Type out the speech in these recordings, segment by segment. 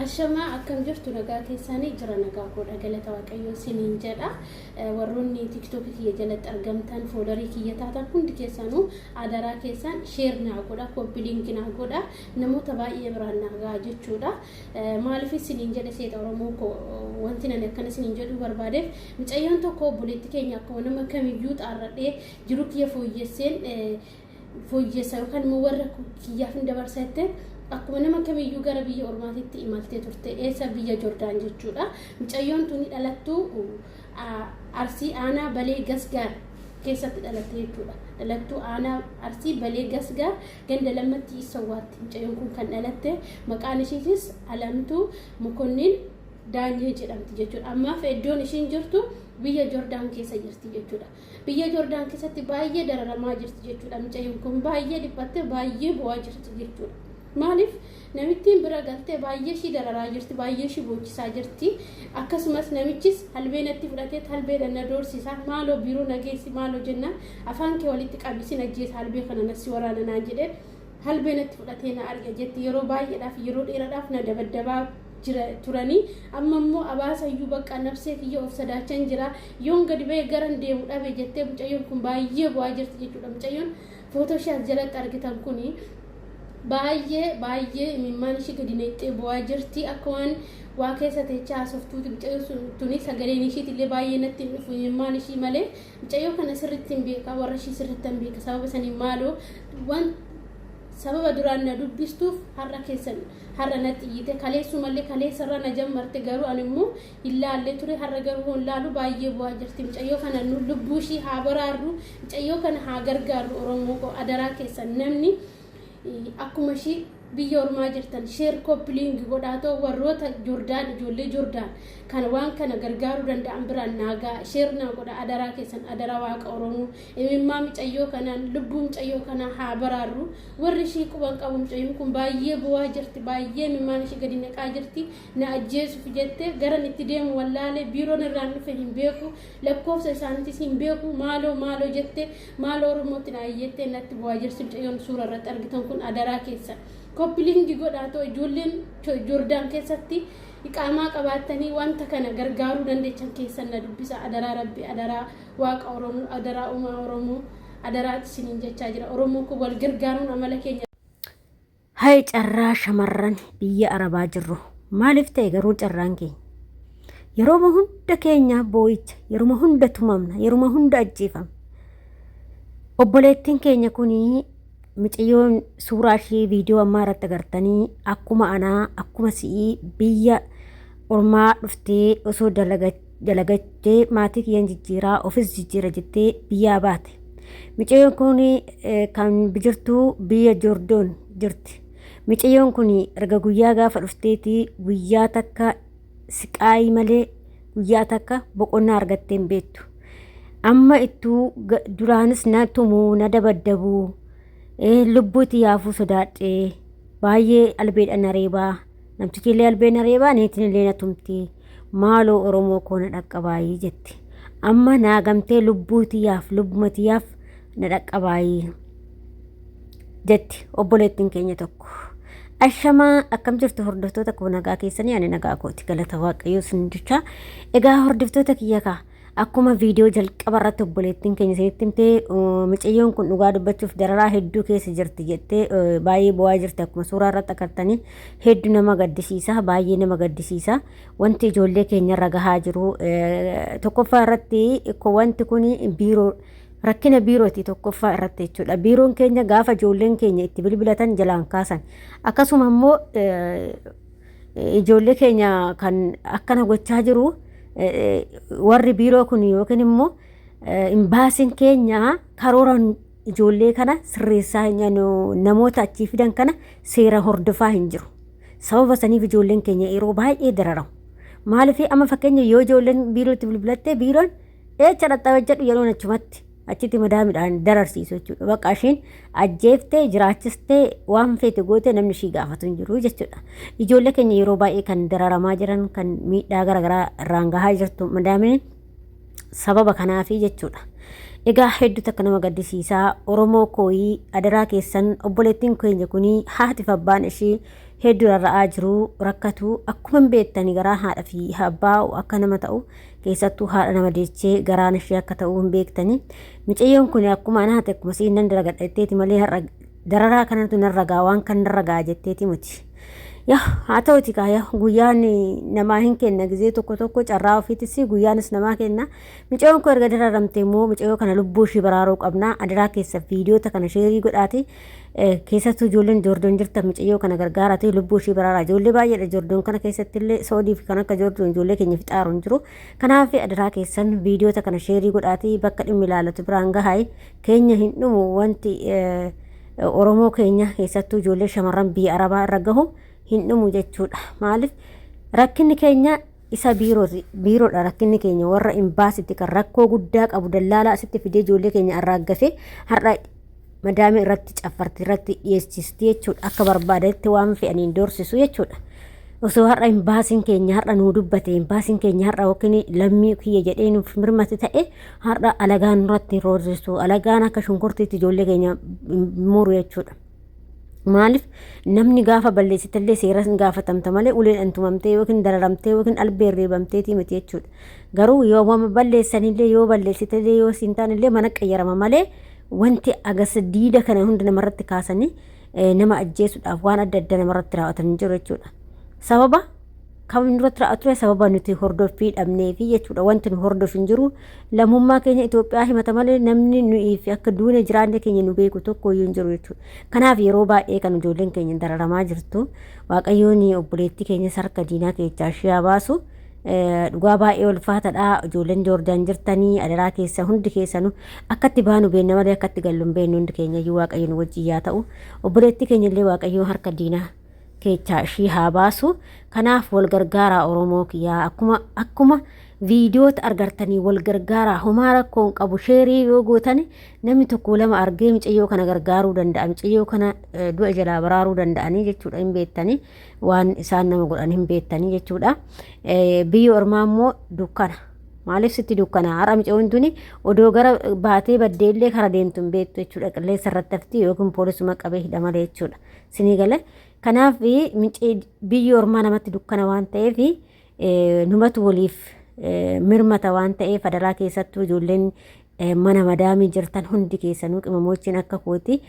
Ashamaa, akkam jirtu? Nagaa keessanii? Jira, nagaa koodha, galata Waaqayyoo isiniin jedha. Warroonni TikTokii kiyya jalatti argamtan, followerii kiyya taatan hundi keessanuu, adaraa keessan share naa godha, copy link naa godha, namoota baay'ee biraan naa gaha jechuudha. Maaliif isiniin jedhe seeta Oromoo koo? Wanti nani akkana isiniin jedhuu barbaadeef, mucayyoon tokko, obboleetti keenya, akkuma nama kamiyyuu xaarradhee jiru kiyya fooyyesseen fooyyessa yookaan immoo warra kiyyaaf hin dabarsa jettee akkuma nama kamiyyuu gara biyya ormaatitti imaltee turte. Eessa? Biyya Jordaan jechuudha. Mucayyoon tuni dhalattuu Arsii, aanaa Balee Gasgaar keessatti dhalatte jechuudha. Dhalattuu aanaa Arsii Balee Gasgaar, ganda Lammatti Isawwaatti mucayyoon kun kan dhalatte. Maqaan ishiitis Alamtuu Mokonnin Daanyee jedhamti jechuudha. Ammaaf iddoon ishiin jirtu biyya Jordaan keessa jirti jechuudha. Biyya Jordaan keessatti baay'ee dararamaa jirti jechuudha. Mucayyoon kun baay'ee dhiphattee baay'ee bu'aa jirti jechuudha. Maaliif? Namittiin bira galtee baay'ee ishii dararaa jirti, baay'ee ishii boochisaa jirti. Akkasumas namichis halbee natti fudhatee halbeedhaan na doorsisa. Maaloo biiroo na geessi, maaloo jennaan, afaan kee walitti qabi, sin ajjeesa, halbee kana na si waraana naan jedhee halbee natti fudhatee na arga jetti. Yeroo baay'eedhaaf, yeroo dheeraadhaaf na dabaddabaa jira turanii, amma immoo abaasayyuu bakka nafsee kiyya of sadaachan jira, yoon gadi ba'e garan deemu dhabe jettee mucayyoon kun baay'ee bu'aa jirti jechuudha. Mucayyoon footoo ishee as jalatti argitan kuni baay'ee baay'ee imimmaan ishee gadi naqxee bu'aa jirti. Akka waan waa keessa teechaa haasoftuuti mucayyoon tuni. Sagaleen ishiitti illee baay'ee natti hin dhufu imimmaan ishii malee. Mucayyoo kana sirriitti hin beeka, warra ishii sirriitti hin beeka. Sababa sanii maaloo, waan sababa duraan na dubbistuuf har'a keessan har'a natti iyyite. Kaleessumallee kaleessarra na jammarte, garuu ani immoo hin laallee ture. Har'a garuu hin laalu, baay'ee bu'aa jirti. Mucayyoo kana lubbuu ishii haa baraarru, mucayyoo kana haa gargaarru. Oromoo koo, adaraa keessan, namni akkuma ishii biyya ormaa jirtan share, copy link godhaatoo warroota Jordaan, ijoollee Jordaan kana waan kana gargaaruu danda'an biraan naagaa share naa godha, adaraa keessan, adaraa Waaqa Oromoo. Imimmaa mucayyoo kanaan lubbuu mucayyoo kanaa haa baraarru. Warri ishii quban qabu, mucayyoon kun baay'ee bu'aa jirti, baay'ee imimmaan ishii gadi naqaa jirti. Na ajjeesuuf jettee, garan itti deemu wallaalee, biiroon irraan dhufe hin beeku, lakkoofsa isaaniitis hin beeku, maaloo maaloo jette, maaloo Oromootti na ayyettee natti bu'aa jirti mucayyoon suura irratti argitan kun. Adaraa keessan copy link godhaatoo ijoolleen Jordaan keessatti iqaamaa qabaattanii wanta kana gargaaruu dandeechan keessan na dubbisa. Adaraa Rabbi, adaraa Waaqa Oromoo, adaraa uumaa Oromoo, adaraa isiniin jechaa jira. Oromoo kun wal gargaaruun amala keenya. Hay carraa shamarran biyya Arabaa jirru! Maaliif ta'e garuu carraan keenya? Yeroo hunda keenya boo'icha, yeroo hunda tumamna, yeroo hunda ajjeefamna. Obboleettiin keenya kun, micayyoon suuraa ishee viidiyoo ammaa irratti agartanii, akkuma anaa, akkuma si'ii biyya ormaa dhuftee osoo dalagattee maatii kiyyan jijjiiraa, ofis jijjiira jettee biyyaa baate. Micayyoon kun kan jirtu biyya Joordoon jirti. Micayyoon kun erga guyyaa gaafa dhufteeti guyyaa takka siqaayii malee guyyaa takka boqonnaa argattee hin beektu. Amma ittuu duraanis na tumuu, na dabaddabuu, lubbuutti yaafuu sodaadhee, baay'ee albeedhaan na reebaa, namtichi illee albee na reebaa, niitiin illee na tumti, maaloo Oromoo koo na dhaqqabaayii jetti. Amma naa gamtee lubbuuti yaaf, lubbumati yaaf na dhaqqabaayii jetti obboleettiin keenya tokko. Ashamaa, akkam jirtu hordoftoota koo? Nagaa keessanii? Ani nagaa kooti, galata Waaqayyoo isin jecha. Egaa hordoftoota kiyya kaa, akkuma viidiyoo jalqaba irratti obboleettiin keenya isinitti himtee, mucayyoon kun dhugaa dubbachuuf dararaa hedduu keessa jirti jettee baay'ee bu'aa jirti. Akkuma suuraa irratti agartanii hedduu nama gaddisiisa, baay'ee nama gaddisiisa wanti ijoollee keenya irra gahaa jiru. Tokkoffaa irratti wanti kun biiroo, rakkina biirooti tokkoffaa irratti jechuudha. Biiroon keenya gaafa ijoolleen keenya itti bilbilatan jalaan kaasan. Akkasuma immoo ijoollee keenya kan akkana gochaa jiru warri biiroo kun yookiin immoo imbaasiin keenya karooraan ijoollee kana sirreessaa, namoota achii fidan kana seera hordofaa hin jiru. Sababa saniif ijoolleen keenya yeroo baay'ee dararamu. Maaliif? Amma fakkeenya yoo ijoolleen biirootti bilbilattee, biiroon eecha dhaxxaa hojjedhu yeroon achumatti achitti madaamidhaan dararsiisu jechuudha. Bakka ishiin ajjeeftee jiraachistee waan feete gootee namni ishii gaafatu hin jiru jechuudha. Ijoollee keenya yeroo baay'ee kan dararamaa jiran, kan miidhaa garaagaraa irraan gahaa jirtu madaamiin sababa kanaafi jechuudha. Egaa hedduu takka nama gaddisiisaa. Oromoo kooyii, adaraa keessan, obboleettiin keenya kunii haati fi abbaan ishii Hedduu rarra'aa jiru, rakkatu. Akkuma hin beektani garaan haadha fi abbaa akka nama ta'u, keessattuu haadha nama deechee garaan ishee akka ta'u hin beektani. Micayyoon kun akkuma anaati, akkuma siin nan dalagadha jetteeti malee har'a dararaa kanatu narra ga'a, waan kan narra ga'a jetteeti miti. Yaa haa ta'uti kaa, yaa guyyaan namaa hin kenna, gizee tokko tokko carraa ofiitis guyyaanis namaa kenna. Micayyoon kun erga dararamte immoo micayyoo kana lubbuu ishii baraaruu qabna. Adaraa keessa viidiyoota kana sheerii godhaati. Keessattuu ijoolleen Joordoon jirtan micayyoo kana gargaaraati lubbuu ishii baraaraa. Ijoollee baay'eedha Joordoon kana keessatti illee, Soodii fi kan akka Joordoon ijoollee keenya fixaaru hin jiru. Kanaaf adaraa keessan viidiyoota kana sheerii godhaati bakka dhimmi ilaallatu biraan gahaay. Keenya hin dhumu wanti Oromoo keenya, keessattuu ijoollee shamarran biyya Arabaa irra gahu hin dhumu jechuudha. Maaliif rakkinni keenya isa biiroodha, rakkinni keenya warra imbaasitti kan rakkoo guddaa qabu, dallaalaa asitti fidee ijoollee keenya arraaggafe har'a madaamii irratti caffarti, irratti dhiyeessisti jechuudha. Akka barbaadetti waan fe'aniin doorsisu jechuudha. Osoo har'a imbaasiin keenya har'a nuu dubbate, imbaasiin keenya har'a yookiin lammii kiyya jedhee nuuf mirmate ta'e, har'a alagaan nurratti hin roorrisu, alagaan akka shunkurtiitti ijoollee keenya muru jechuudha. Maaliif namni gaafa balleessitellee seera hin gaafatamta malee uleedhaan tumamtee yookiin dararamtee yookiin albeen reebamteetii miti jechuudha. Garuu yoo waan balleessanillee, yoo balleessitellee, yoo siin taanillee mana qayyarama malee wanti agas diida kana hunda namarratti kaasanii nama ajjeesuudhaaf waan adda addaa namarratti raawwatan hin jiru jechuudha. Sababa kam nurratti raawwatu ture? Sababa nuti hordoffii dhabneefi jechuudha. Wanti nu hordofu hin jiru. Lammummaa keenya Itoophiyaa himata malee namni nuyi fi akka duune jiraanne keenya nu beeku tokko iyyuu hin jiru jechuudha. Kanaaf yeroo baay'ee kan ijoolleen keenya dararamaa jirtu. Waaqayyoon obboleettii keenyas harka diinaa keessaa ishee haa baasu. Dhugaa baay'ee ulfaatadha. Ijoolleen Joordaan jirtanii adaraa keessa hundi keessanuu akkatti baanu beenna malee akkatti gallu hin beeknu. Hundi keenya iyyuu Waaqayyo nu wajjin yaa ta'u. Obboleettii keenya illee Waaqayyo harka diinaa keessaa ishii haa baasu. Kanaaf wal gargaaraa Oromoo kiyyaa, akkuma viidiyoota argartanii wal gargaaraa. Homaa rakkoo hin qabu, sheerii yoo gootan namni tokko lama argee micayyoo kana gargaaruu danda'a, micayyoo kana du'a jalaa baraaruu danda'anii jechuudha. Hin beektanii waan isaan nama godhan hin beektanii jechuudha. Biyyi ormaa immoo dukkana. Maaliif sitti dukkana? Har'a micayyoon tuni odoo gara baatee baddeellee kara deemtu hin beektu jechuudha. Qilleensa irratti hafti yookiin poolisuma qabee hidha malee jechuudha. Sinii galee. Kanaaf biyyi ormaa namatti dukkana waan ta'eef numatu waliif mirmata waan ta'eef, adaraa keessattuu ijoolleen mana madaamii jirtan hundi keessanuu qimamoochiin akka kooti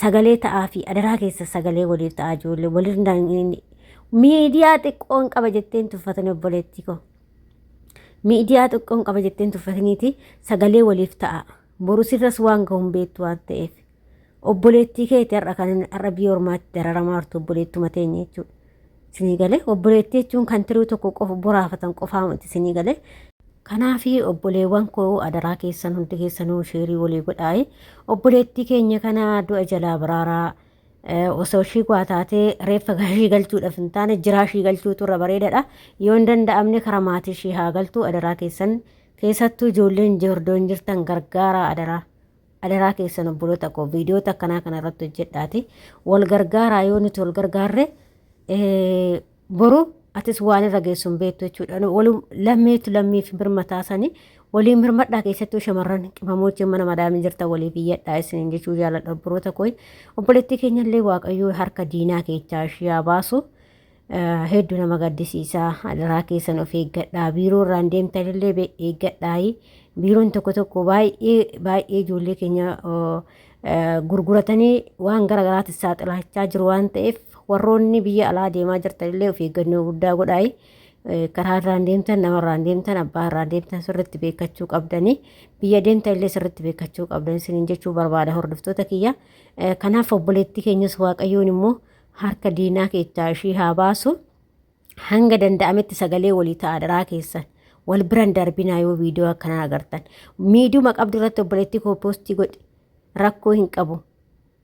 sagalee ta'aa fi adaraa keessa sagalee waliif ta'aa. Ijoollee walirra miidiyaa xiqqoon qaba jetteen tuffatanii, obboleettii koo miidiyaa xiqqoon qaba jetteen tuffataniiti, sagalee waliif ta'a. Boru sirras waan gahu hin beektu waan ta'eef, obboleettii keeti har'a kan har'a biyya ormaatti dararamaa jirtu obboleettuma teenya jechuudha. Sinii galee? Obboleettii jechuun kan tiruu tokko qofa boraafatan qofaa miti, sinii galee? Kanaafi obboleewwan koo, adaraa keessan hundi keessanuu sheerii walii godhaayi. Obboleettii keenya kana du'a jalaa baraaraa. Osoo ishii waa taatee reeffa ishii galchuudhaaf hin taane jiraa ishii galchuutu irra bareedaadha. Yoo hin danda'amne karaa maatii ishii haa galtu. Adaraa keessan, keessattuu ijoolleen Joordoon jirtan gargaaraa adaraa. Adaraa keessan obboloota koo, viidiyoota akkanaa kana irratti hojjedhaati. Wal gargaaraa. Yoo nuti wal gargaarre boru atis waan irra geessu hin beektu jechuudha. Lammiitu lammiif birmataa sanii waliin birmadhaa. Keessattuu shamarran qimamoochin mana madaamii jirtan waliif iyyadhaa isiniin jechuu jaaladha, obboloota koo. Obboleettii keenyallee Waaqayyoo harka diinaa keessaa ishee haa baasu. Hedduu nama gaddisiisaa. Adaraa keessan of eeggadhaa. Biiroo irraan deemtanillee eeggadhaayi. Biiroon tokko tokko baay'ee baay'ee ijoollee keenya gurguratanii waan gara garaatti saaxilachaa jiru waan ta'eef, warroonni biyya alaa deemaa jirtanillee of eeggannoo guddaa godhaayi. Karaa irraan deemtan, namarraan deemtan, abbaa irraan deemtan sirriitti beekkachuu qabdanii, biyya deemtan illee sirriitti beekkachuu qabdanii isiniin jechuu barbaada, hordoftoota kiyya. Kanaaf obboleettii keenyas Waaqayyoon immoo harka diinaa keessaa ishii haa baasu. Hanga danda'ametti sagalee walii ta'a adaraa keessan. Wal biran darbinaa. Yoo viidiyoo akkanaa agartan miidiyuma qabdu irratti obboleettii koo poostii godhi, rakkoo hin qabu.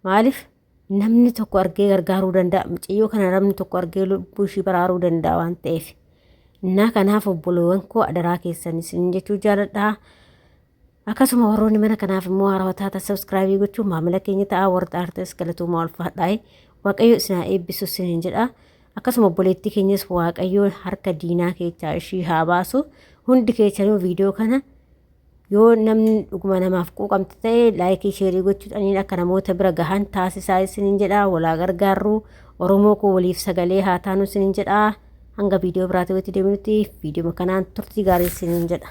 Maaliif namni tokko argee gargaaruu danda'a, mucayyoo kana namni tokko argee lubbuu ishii baraaruu danda'a waan ta'eef. Innaa kanaaf obboleewwan koo, adaraa keessan isin jechuu jaaladhaa. Akkasuma warroonni mana kanaaf immoo haarawaa taatan subscribe gochuun maamila keenya ta'aa. Warra xaartes galatooma, ulfaadhaa. Waaqayyo isin haa eebbisu isiniin jedha. Akkasuma obboleettii keenyas Waaqayyo harka diinaa keessaa ishii haa baasu. Hundi keessanuu viidiyoo kana yoo namni dhuguma namaaf quuqamte ta'e like, share gochuudhaan akka namoota bira gahan taasisaa isiniin jedha. Walaa gargaarru. Oromoo koo waliif sagalee haa taanu isiniin jedha. Hanga viidiyoo biraatti walitti deebinutti viidiyoo kanaan turtii gaarii isiniin jedha.